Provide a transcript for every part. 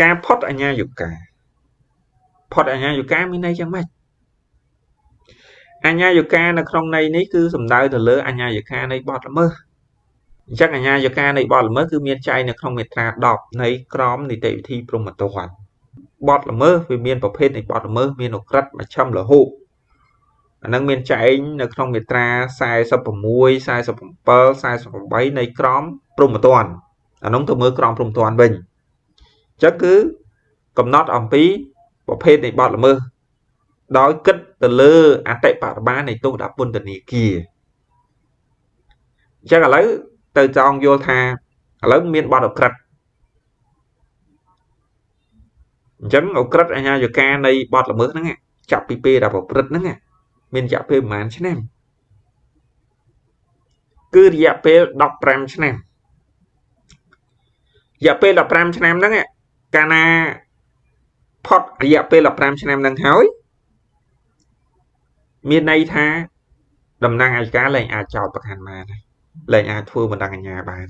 ការផុតអញ្ញាយុកាផុតអញ្ញាយុកាមានន័យយ៉ាងម៉េចអញ្ញាយុកានៅក្នុងន័យនេះគឺសំដៅទៅលើអញ្ញាយុកានៃបទល្មើសអញ្ចឹងអញ្ញាយុកានៃបទល្មើសគឺមានចែងនៅក្នុងមាត្រា10នៃក្រមនីតិវិធីព្រហ្មទណ្ឌបទល្មើសវាមានប្រភេទនៃបទល្មើសមានឧក្រិដ្ឋមជ្ឈិមលហុអានឹងមានចែងនៅក្នុងមាត្រា46 47 48នៃក្រមព្រហ្មទណ្ឌអានោះទៅមើលក្រមព្រហ្មទណ្ឌវិញអញ្ចឹងគឺកំណត់អំពីប្រភេទនៃបទល្មើសដោយគិតទៅលើអតិបរមានៃទោសដាក់ពន្ធនាគារអញ្ចឹងឥឡូវទៅចង់យល់ថាឥឡូវមានបទឧក្រិដ្ឋអញ្ចឹងឧក្រិដ្ឋអញ្ញាយកានៃបទល្មើសហ្នឹងចាប់ពីពេលដែលប្រព្រឹត្តហ្នឹងមានរយៈពេលប្រហែលឆ្នាំគឺរយៈពេល15ឆ្នាំរយៈពេល15ឆ្នាំហ្នឹងកាលណាផុតរយៈពេល15ឆ្នាំហ្នឹងហើយមានន័យថាតំណាងអយ្យការលែងអាចចោទប្រកាន់បានលែងអាចធ្វើបណ្ដឹងអាជ្ញាបាន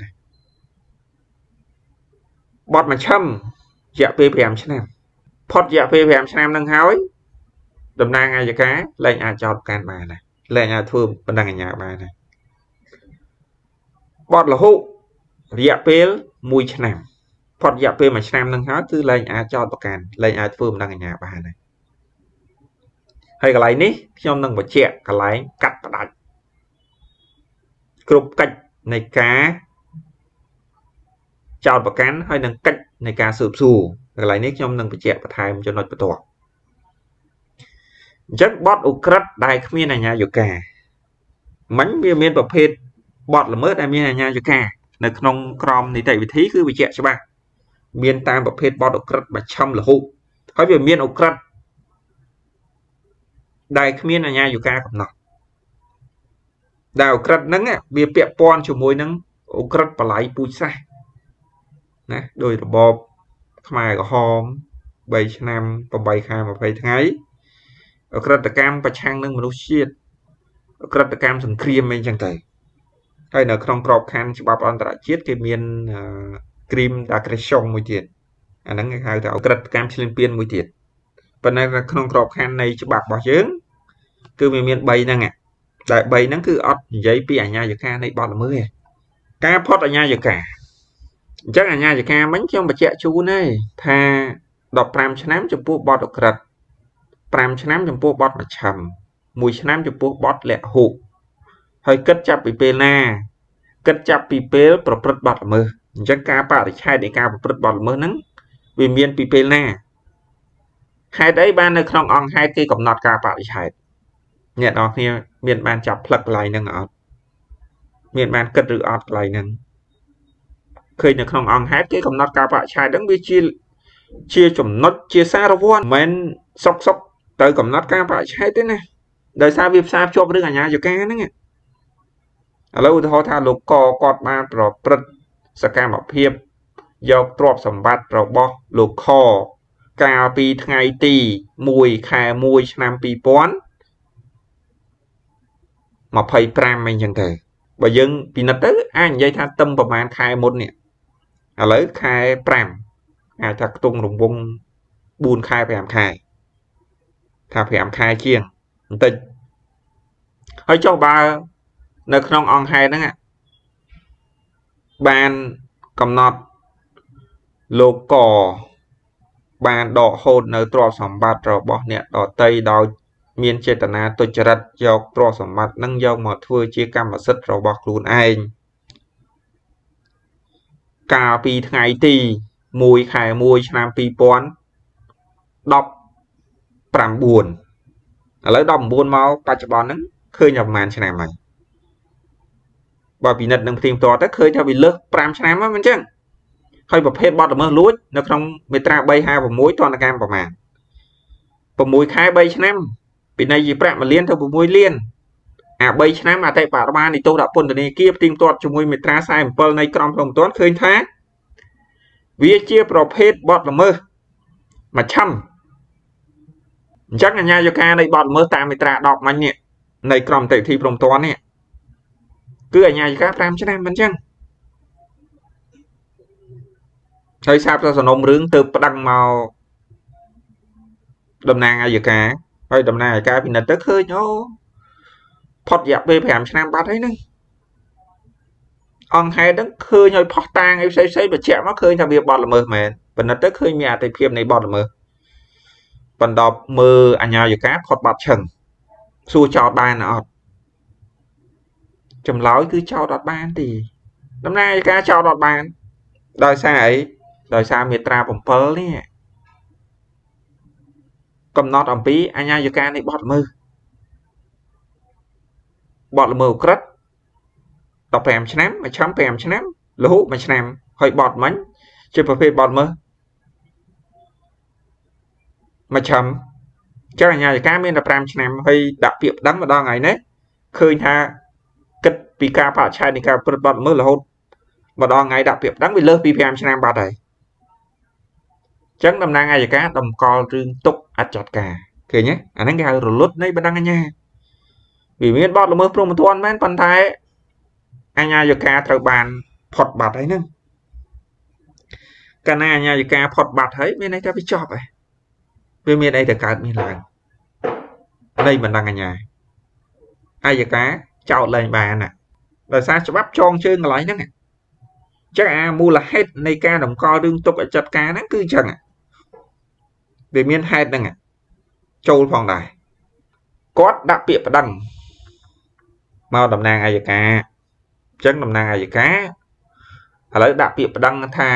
បទមជ្ឈិមរយៈពេល5ឆ្នាំផុតរយៈពេល5ឆ្នាំហ្នឹងហើយតំណាងអយ្យការលែងអាចចោទប្រកាន់បានលែងអាចធ្វើបណ្ដឹងអាជ្ញាបានបទលហុរយៈពេល1ឆ្នាំផុតរយៈពេល1ឆ្នាំហ្នឹងហើយគឺលែងអាចចោទប្រកាន់លែងអាចធ្វើបណ្ដឹងអាជ្ញាបានហើយកន្លែងនេះខ្ញុំនឹងបញ្ជាក់កន្លែងកាត់ផ្ដាច់គ្រប់កិច្ចនៃការចោទប្រកាន់ហើយនឹងកិច្ចនៃការស៊ើបសួរកន្លែងនេះខ្ញុំនឹងបញ្ជាក់បន្ថែមចំណុចបន្ទាប់អញ្ចឹងបទឧក្រិដ្ឋដែលគ្មានអាជ្ញាយុកាមិញវាមានប្រភេទបទល្មើសដែលមានអាជ្ញាយុកានៅក្នុងក្រមនីតិវិធីគឺបញ្ជាក់ច្បាស់មានតាមប្រភេទបទឧក្រិដ្ឋមជ្ឈិមលហុហើយវាមានឧក្រិដ្ឋដែលគ្មានអាជ្ញាយុកាកំណត់ដែលឧក្រិដ្ឋហ្នឹងវាពាក់ព័ន្ធជាមួយនឹងឧក្រិដ្ឋបល័យពូជសាសន៍ណាដោយរបបខ្មែរក្រហម3ឆ្នាំ8ខែ20ថ្ងៃឧក្រិដ្ឋកម្មប្រឆាំងនឹងមនុស្សជាតិឧក្រិដ្ឋកម្មសង្គ្រាមអីចឹងទៅហើយនៅក្នុងក្របខ័ណ្ឌច្បាប់អន្តរជាតិគេមាន crime d'agression មួយទៀតអាហ្នឹងគេហៅថាឧក្រិដ្ឋកម្មឈ្លានពានមួយទៀតប៉ុន្តែក្នុងក្របខ័ណ្ឌនៃច្បាប់របស់យើងគឺវាមាន3ហ្នឹងតែ3ហ្នឹងគឺអត់និយាយពីអាជ្ញាយុកានៃបទល្មើសទេការផុតអាជ្ញាយុកាអញ្ចឹងអាជ្ញាយុកាមិញខ្ញុំបញ្ជាក់ជូនហើយថា15ឆ្នាំចំពោះបទឧក្រិដ្ឋ5ឆ្នាំចំពោះបទមជ្ឈិម1ឆ្នាំចំពោះបទលហុហើយគិតចាប់ពីពេលណាគិតចាប់ពីពេលប្រព្រឹត្តបទល្មើសអញ្ចឹងការបរិច្ឆេទនៃការប្រព្រឹត្តបទល្មើសហ្នឹងវាមានពីពេលណាហេតុអីបាននៅក្នុងអង្គហេតុគេកំណត់ការបរិច្ឆេទអ្នកនរគ្នាមានបានចាប់ផ្លឹកកន្លែងហ្នឹងអត់មានបានគិតឬអត់កន្លែងហ្នឹងឃើញនៅក្នុងអង្គហេតុគេកំណត់ការបរិច្ឆេទហ្នឹងវាជាចំណុចជាសារវ័នមិនមែនសុកទៅកំណត់ការបរិច្ឆេទទេណាដោយសារវាផ្សារភ្ជាប់រឿងអាជ្ញាយុកាហ្នឹងឥឡូវឧទាហរណ៍ថាលោកកគាត់បានប្រព្រឹត្តសកម្មភាពយកទ្រព្យសម្បត្តិរបស់លោកខកាលពីថ្ងៃទី1ខែ1ឆ្នាំ2025អីចឹងទៅបើយើងពិនិត្យទៅអាចនិយាយថាទឹមប្រហែលខែមុននេះឥឡូវខែ5អាចថាខ្ទង់រង្វង់4ខែ5ខែថា5ខែជាងបន្តិចហើយចុះបើនៅក្នុងអង្គហេតុហ្នឹងបានកំណត់លោកកបានដកហូតនៅទ្រព្យសម្បត្តិរបស់អ្នកដទៃដោយមានចេតនាទុច្ចរិតយកទ្រព្យសម្បត្តិនឹងយកមកធ្វើជាកម្មសិទ្ធិរបស់ខ្លួនឯងកាលពីថ្ងៃទី1ខែ1ឆ្នាំ2019ឥឡូវ19មកបច្ចុប្បន្នហ្នឹងឃើញប្រហែលឆ្នាំហើយបើពិនិត្យនឹងផ្ទៀងផ្ទាត់ទៅឃើញថាវាលើស5ឆ្នាំហ្នឹងមិនចឹងហើយប្រភេទបទល្មើសលួចនៅក្នុងមាត្រា356ទណ្ឌកម្មប្រមាណ6ខែ3ឆ្នាំពិន័យជាប្រាក់1លានទៅ6លានអា3ឆ្នាំអតិបរមានៃទោសដាក់ពន្ធនាគារផ្ទៀងផ្ទាត់ជាមួយមាត្រា47នៃក្រមព្រហ្មទណ្ឌឃើញថាវាជាប្រភេទបទល្មើសមជ្ឈិមអញ្ចឹងអាជ្ញាយុកានៃបទល្មើសតាមមាត្រា10មិញនេះនៃក្រមនីតិវិធីព្រហ្មទណ្ឌនេះគឺអាជ្ញាយុកា5ឆ្នាំមិនអញ្ចឹង ហើយសាបសំណុំរឿងទៅប្តឹងមកតំណាងអយ្យការហើយតំណាងអយ្យការពិនិត្យទៅឃើញអូផុតរយៈពេល5ឆ្នាំបាត់ហើយហ្នឹងអង្គហេតុហ្នឹងឃើញឲ្យផុសតាងអីផ្សេងផ្សេងបញ្ជាក់មកឃើញថាវាបទល្មើសមែនពិនិត្យទៅឃើញមានអតិភិបនៃបទល្មើសបណ្ដប់មើលអញ្ញាយការផុតបាត់ឈឹងសួរចោតបានអត់ចម្លើយគឺចោតអត់បានទេតំណាងអយ្យការចោតអត់បានដោយសារអីដោយសារមាត្រា7នេះកំណត់អំពីអញ្ញាយការនៃបទល្មើសបទល្មើសឧក្រិដ្ឋ15ឆ្នាំមួយឆ្នាំ5ឆ្នាំលហុមួយឆ្នាំហើយបទមិញជាប្រភេទបទល្មើសមួយឆ្នាំចឹងអញ្ញាយការមានតែ5ឆ្នាំហើយដាក់ពាក្យប្តឹងម្ដងថ្ងៃនេះឃើញថាគិតពីការបរិច្ឆេទនៃការប្រព្រឹត្តបទល្មើសរហូតម្ដងថ្ងៃដាក់ពាក្យប្តឹងវាលើសពី5ឆ្នាំបាត់ហើយចឹងតំណាងអយ្យការតម្កល់រឿងទុកអត់ចាត់ការឃើញទេអាហ្នឹងគេហៅរលត់នៃបណ្ដឹងអាជ្ញាវាមានបទល្មើសព្រហ្មទណ្ឌមែនប៉ុន្តែអញ្ញាយការត្រូវបានផុតបាត់ហើយហ្នឹងកាលណាអញ្ញាយការផុតបាត់ហើយមានន័យថាវាចប់ហើយវាមានអីទៅកើតមានឡើងនៃបណ្ដឹងអាជ្ញាអយ្យការចោតលែងបានណាដោយសារច្បាប់ចងជើងកន្លែងហ្នឹងអញ្ចឹងអាមូលហេតុនៃការតម្កល់រឿងទុកឲ្យចាត់ការហ្នឹងគឺអញ្ចឹងវាមានហេតុហ្នឹងចូលផងដែរគាត់ដាក់ពាក្យប្តឹងមកតំណាងអយ្យការអញ្ចឹងតំណាងអយ្យការឥឡូវដាក់ពាក្យប្តឹងថា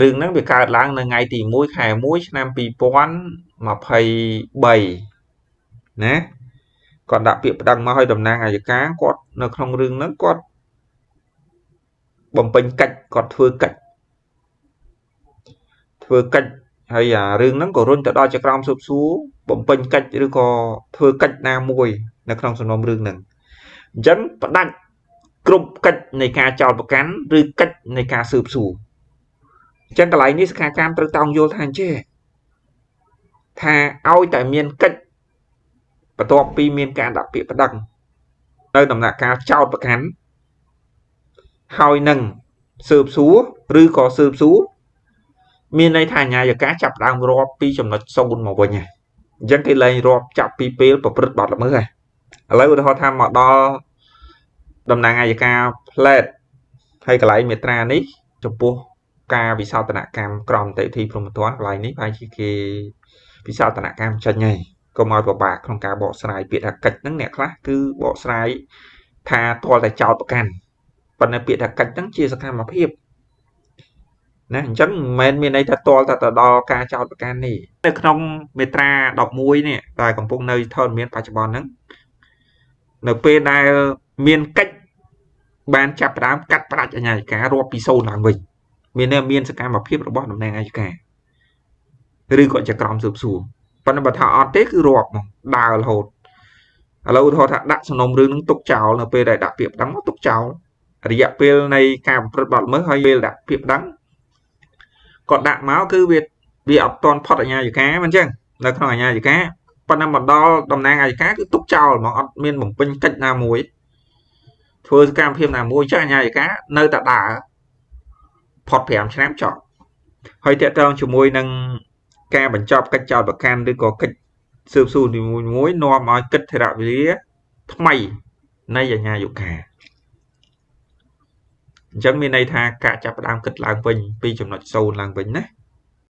រឿងហ្នឹងវាកើតឡើងនៅថ្ងៃទី1ខែ1ឆ្នាំ2023ណាគាត់ដាក់ពាក្យប្តឹងមកឲ្យតំណាងអយ្យការគាត់នៅក្នុងរឿងហ្នឹងគាត់បំពេញកិច្ចគាត់ធ្វើកិច្ចហើយអារឿងហ្នឹងក៏រុញទៅដល់ចក្រមស៊ើបសួរបំពេញកិច្ចឬក៏ធ្វើកិច្ចណាមួយនៅក្នុងសំណុំរឿងហ្នឹងអញ្ចឹងផ្ដាច់គ្រប់កិច្ចនៃការចោទប្រកាន់ឬកិច្ចនៃការស៊ើបសួរអញ្ចឹងកន្លែងនេះសកម្មត្រូវតោងយល់ថាអញ្ចេះថាឲ្យតែមានកិច្ចបន្ទាប់ពីមានការដាក់ពាក្យប្តឹងនៅដំណាក់កាលចោទប្រកាន់ហើយនឹងស៊ើបសួរឬក៏ស៊ើបសួរមានន័យថាអាជ្ញាយការចាប់ដើមរាប់ពីចំណុច0មកវិញហ៎អញ្ចឹងគេលែងរាប់ចាប់ពីពេលប្រព្រឹត្តបទល្មើសហ៎ឥឡូវឧទាហរណ៍ថាមកដល់តំណាងអយ្យការផ្លែតហើយកន្លែងមាត្រានេះចំពោះការវិសោធនកម្មក្រមនីតិវិធីព្រហ្មទណ្ឌកន្លែងនេះប្រហែលជាគេវិសោធនកម្មចេញហើយកុំឲ្យពិបាកក្នុងការបកស្រាយពាក្យថាកិច្ចហ្នឹងអ្នកខ្លះគឺបកស្រាយថាទាល់តែចោទប្រកាន់ប៉ុន្តែពាក្យថាកិច្ចហ្នឹងជាសកម្មភាពណាអញ្ចឹងមិនមែនមានន័យថាទាល់តែទៅដល់ការចោទប្រកាន់នេះនៅក្នុងមាត្រា11នេះដែលកំពុងនៅធរមានបច្ចុប្បន្នហ្នឹងនៅពេលដែលមានកិច្ចបានចាប់ផ្ដើមកាត់ផ្ដាច់អាជ្ញាយការរាប់ពី0ឡើងវិញមានន័យមានសកម្មភាពរបស់តំណាងអយ្យការឬក៏ជាក្រមស៊ើបសួរប៉ុន្តែបើថាអត់ទេគឺរាប់ហ្មងដើររហូតឥឡូវឧទាហរណ៍ថាដាក់សំណុំរឿងនឹងទុកចោលនៅពេលដែលដាក់ពាក្យប្តឹងមកទុកចោលរយៈពេលនៃការប្រព្រឹត្តបទល្មើសហើយពេលដាក់ពាក្យប្តឹងគាត់ដាក់មកគឺវាអត់ទាន់ផុតអាជ្ញាយការមិនអញ្ចឹងនៅក្នុងអាជ្ញាយការប៉ុន្តែមកដល់តំណាងអយ្យការគឺទុកចោលហ្មងអត់មានបំពេញកិច្ចណាមួយធ្វើសកម្មភាពណាមួយអញ្ចឹងអាជ្ញាយការនៅតែដើរផុត5ឆ្នាំចប់ហើយតកតងជាមួយនឹងការបញ្ចប់កិច្ចចោទប្រកាន់ឬក៏កិច្ចស៊ើបសួរនីមួយៗនាំឲ្យគិតថេរវេលាថ្មីនៃអាជ្ញាយការអញ្ចឹងមានន័យថាការចាប់ផ្ដើមគិតឡើងវិញពីចំណុច0ឡើងវិញណា